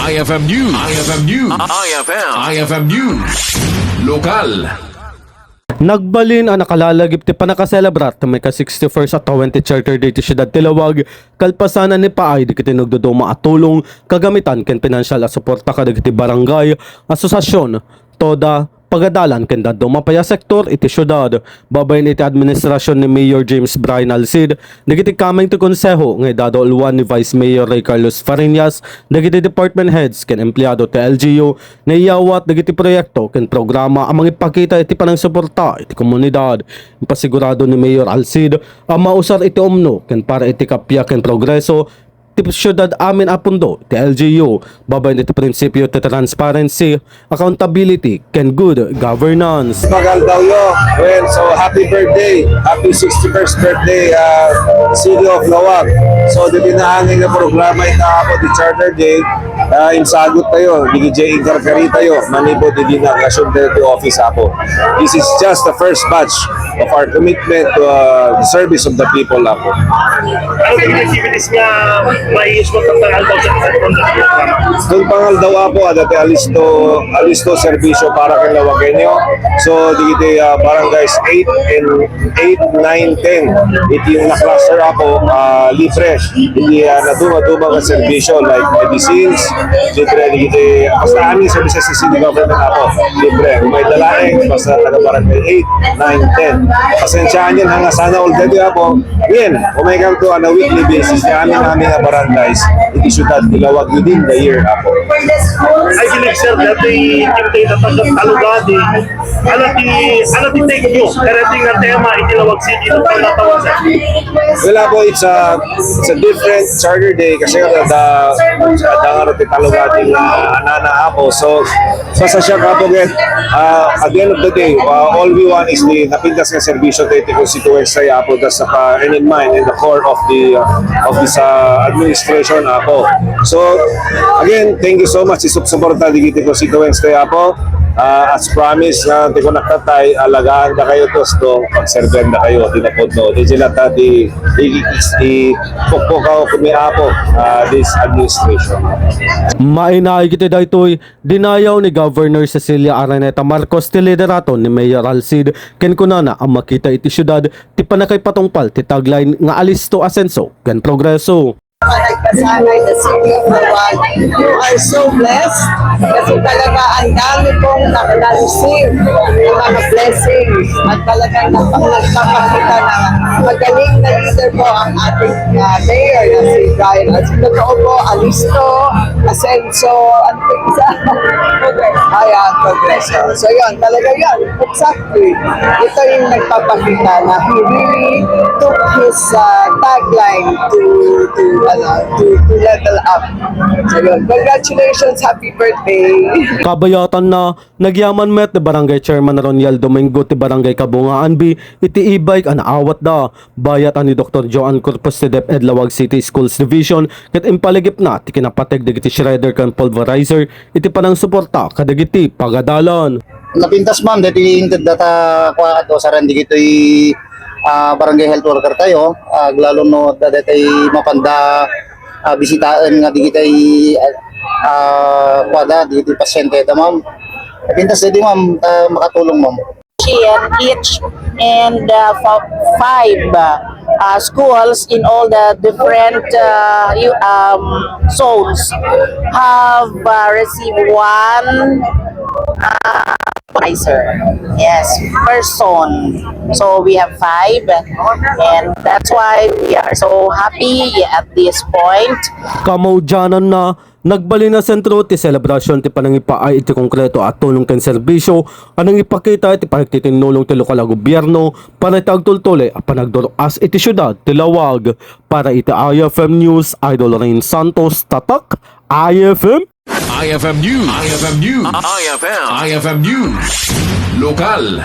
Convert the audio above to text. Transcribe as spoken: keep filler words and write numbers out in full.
I F M News. I F M News. I F M. I F M News. Lokal. Nagbalin a nakalalagip ti pannakaselebrar ti maika-sixty-first a twenty Charter Day ti Siudad ti Laoag, kalpasan a naipaay dagiti nagduduma a tulong, kagamitan ken pinansial a suporta kadagiti barangay, asosiasion, toda, pagadalan ken dadduma pay a sektor iti siudad. Babaen iti administrasyon ni Mayor James Brian Alcid, dagiti kameng ti konseho nga idadauluan ni Vice Mayor Ray Carlos Fariñas, dagiti department heads ken empleado ti L G U, naiyawat dagiti proyekto ken programa a mangipakita iti panangsuporta iti komunidad. Impasigurado ni Mayor Alcid a mausar iti umno ken para iti kappia ken progreso ti siudad amin a pundo ti L G U, babaen iti prinsipio ti transparency, accountability, ken good governance. Pagaldawyo. Well, so happy birthday. Happy sixty-first birthday, uh, City of Laoag. So, dagiti naangin nga programa ita, Apo, ti Charter Day, uh, insagut tayo, dagiti inkarkari tayo, manipud iti nagkasyon tayo ti office, Apo. This is just the first batch of our commitment to, uh, the service of the people, Apo. Ano yung activities nga may issue ng pangaldawyo sa, sa programa? Kung pangaldaw, Apo, adda ti alisto, alisto serbisyo para kay Laoagueño. So, dagiti, ah, barangays eight and eight, nine, ten. Iti yung na-cluster, Apo, ah, libre. Iti, ah, naduma-duma nga serbisyo like medicines, libre, dagiti, basta amin services sa city government, Apo, libre. Kung may dalaeng, basta taga barangay eight, nine, ten. Pasensyahan yun, hanga sana all day, Apo. Bien, kung may kanto, on a weekly basis, ni amin, amin nga barangays, iti siudad ti Laoag within the year, Apo. I believe, sir, that the, the, the, the, the Talugadi, ano ti, ano ti take nyo? Kaya nga tema, iti Laoag City, iti pangatawa, sir. Well, Apo, it's a, it's a different Charter Day kasi nga da, da, da nga ti Talugadi nga anana, Apo. So, basta siya, Apo, get, uh, at the end of the day, uh, all we want is the napintas nga serbisyo tayo ti constituents tayo, Apo. That's the, uh, end in mind and the core of the, uh, of this, uh, administration, Apo. So, again, thank you so much. Isupsuporta dagiti constituents tayo, Apo. Ah, as promise nga ti kunaktatay, alagaan da kayo, tos, no, pagserbian da kayo, ti napudno. Di sila ta, di, di, di, pukpukaw kami, Apo, ah, this administration. Mainaig iti daytoy, dinayaw ni Governor Cecilia Araneta Marcos ti liderato ni Mayor Alcid, ken kunana a makita iti siudad ti pannakaipatungpal ti tagline nga Alisto, Asenso, ken Progreso. Nagpasanay the city of Laoag. You are so blessed kasi talaga ang dami pong nakareceive ng mga blessings at talagang nagpa- nagpapakita na magaling na leader po ang ating, ah, mayor na si Brian. At totoo po, Alisto, Asenso, ano po yung isa? Ayan, Progreso. So yun, talaga yun. Exactly. Ito yung nagpapakita na he really took his, uh, tagline to, to, ano, to, to level up. So yun, congratulations, happy birthday. Kabayatan na, nagyaman met ni Barangay Chairman Roniel Domingo ti Barangay Kabungaan B iti e-bike a naawatda. Bayat a ni Doktor Joan Corpus ti DepEd Laoag City Schools Division ket impaligipna ti kinapateg dagiti shredder ken pulverizer iti panangsuporta kadagiti pagadalan. Napintas, ma'am, daytoy inted data kua adto saran dagitoy, ah, barangay health worker tayo, ah, lalo no da-, daytoy mapanda, ah, bisitaen nga dagitoy, ah, kuada dagitoy pasyente da, ma'am. Napintas daytoy, ma'am, ah, makatulong, ma'am. And each and, uh, fa-, five, uh, uh, schools in all the different, uh, you, um, zones have, uh, received one, uh, advisor. Yes, person. So we have five, and that's why we are so happy at this point. Kamaudiananna, nagbalin a sentro ti selebrasyon ti panangipaay iti konkreto a tulong ken serbisyo a nangipakita iti panagtitinnulong ti lokal a gobierno para iti agtultuloy a panagdur-as iti siudad ti Laoag. Para iti I F M News, Idol Rain Santos, Tatak, I F M. I F M News. I F M News. I F M. I F M News. Lokal.